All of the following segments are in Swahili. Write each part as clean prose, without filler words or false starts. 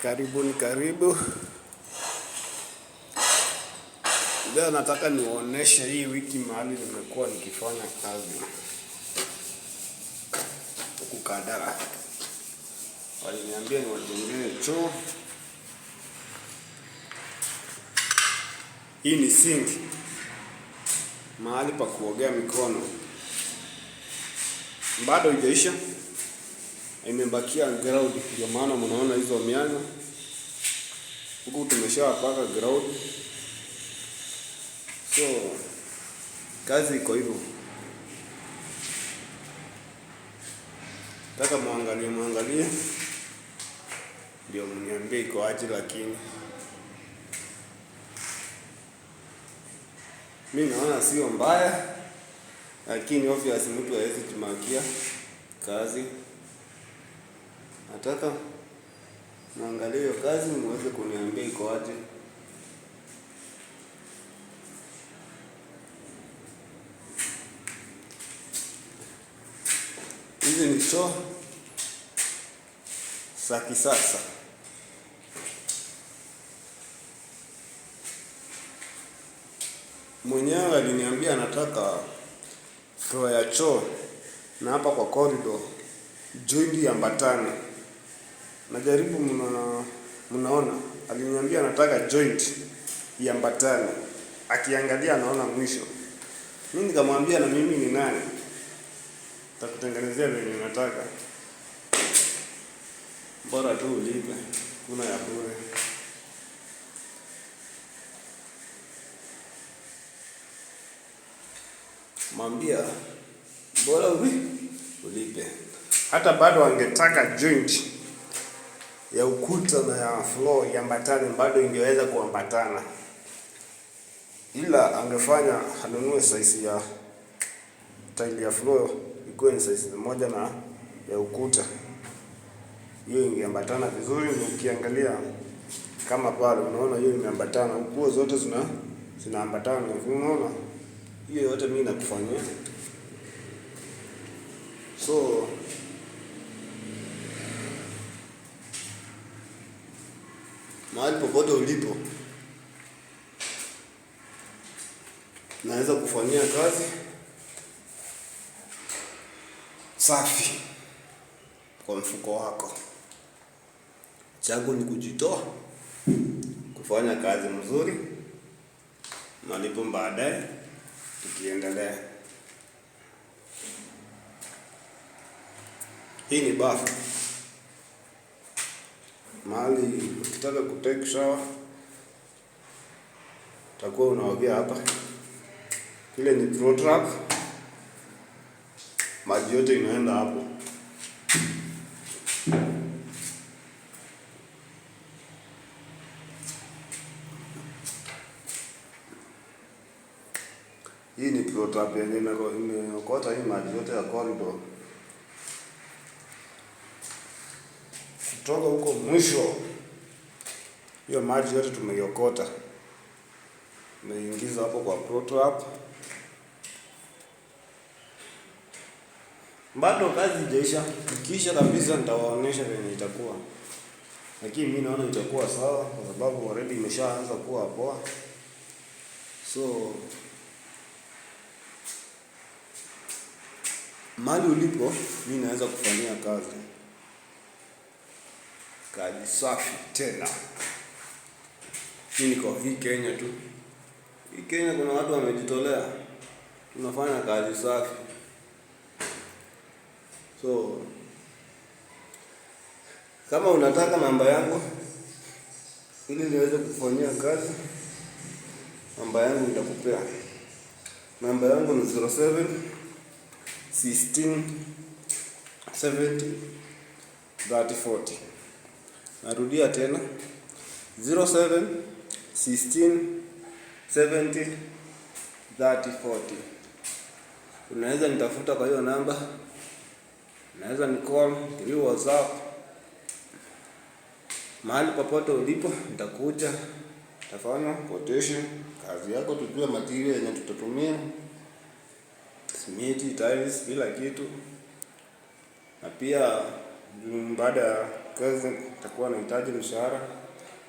Karibuni, karibu. Leo nataka niwaoneshe hii wiki mahali nimekuwa nikifanya kazi huku Kandara. Waliniambia niwajengee choo. Hii ni sink, mahali pa kuogea mikono. Bado haijaisha, imebakia ground, ndio maana mnaona hizo mianya huku. Tumeshapaka ground, so kazi iko hivyo. Nataka muangalie muangalie, ndio mniambie iko aje, lakini mi naona sio mbaya, lakini obvious mtu hawezi jimakia kazi. Nataka muangalie hiyo kazi muweze kuniambia iko aje. Hizi ni choo za kisasa. Mwenyewe aliniambia anataka floor ya choo na hapa kwa corridor joint iambatane. Najaribu mnaona, aliniambia anataka joint iambatane, akiangalia anaona mwisho. Mimi nikamwambia na mimi ni nani, takutengenezea venye nataka, bora tu ulipe, kuna ya bure. Mwambia bora ulipe. Hata bado angetaka joint ya ukuta na ya floor iambatane, bado ingeweza kuambatana, ila angefanya anunue size ya tile ya floor ikuwe ni size moja na ya ukuta, hiyo ingeambatana vizuri. Ukiangalia kama pale, unaona hiyo imeambatana, ukuo zote zinaambatana, unaona hiyo yote mimi nakufanyia. So mahali popote ulipo naweza kufanyia kazi safi kwa mfuko wako. Changu ni kujitoa kufanya kazi mzuri, malipo baadaye tukiendelea. Hii ni bafu, mahali ukitaka kutake shower utakuwa unaogea hapa. Ile ni pro trap, maji yote inaenda hapo. Hii ni pro trap yenye imeokota hii maji yote ya corridor kutoka huko mwisho. Hiyo maji yote tumeiokota, tumeingiza hapo kwa pro trap. Bado kazi haijaisha. Ikiisha kabisa nitawaonyesha venye itakuwa, lakini mi naona itakuwa sawa kwa sababu already imeshaanza kuwa poa. So mahali ulipo, mi naweza kufanyia kazi, kazi safi tena. Mi niko hii Kenya tu, hii Kenya kuna watu wamejitolea, tunafanya kazi safi. So kama unataka namba yangu ili niweze kufanyia kazi, namba yangu nitakupea. Namba yangu ni 07 16 70 30 40. Narudia tena, 07 16 70 30 40. Unaweza nitafuta kwa hiyo namba, unaweza ni call through WhatsApp. Mahali popote ulipo nitakuja, tafanya quotation kazi yako, tujue material yenye tutatumia, simiti, tiles, kila kitu. Na pia baada ya Kazi itakuwa nahitaji mshahara,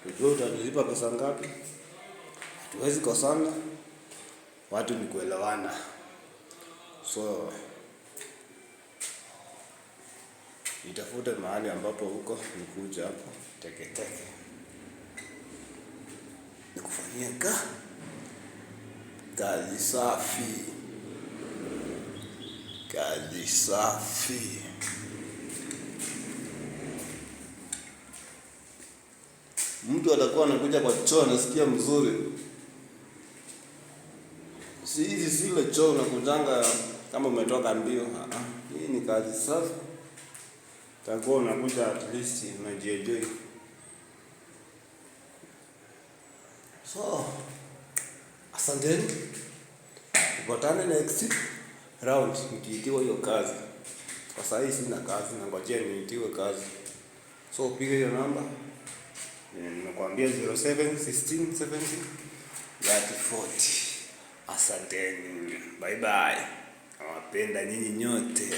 tujue utanilipa pesa ngapi. Hatuwezi kosana, watu ni kuelewana. So nitafute mahali ambapo huko nikuja hapo teke teke nikufanyie kazi safi, kazi safi. Mtu atakuwa anakuja kwa choo anasikia mzuri. Si hizi zile choo unakujanga kama umetoka mbio. Hii ni kazi safi. Utakuwa unakuja at least unajienjoy. So, asanteni. Tupatane next round nikiitiwa hiyo kazi. Kwa saa hii sina kazi, nangojea niitiwe kazi. So piga hiyo namba. Nimekuambia 07 16 70 30 40. Asanteni. Bye bye. Nawapenda nyinyi nyote.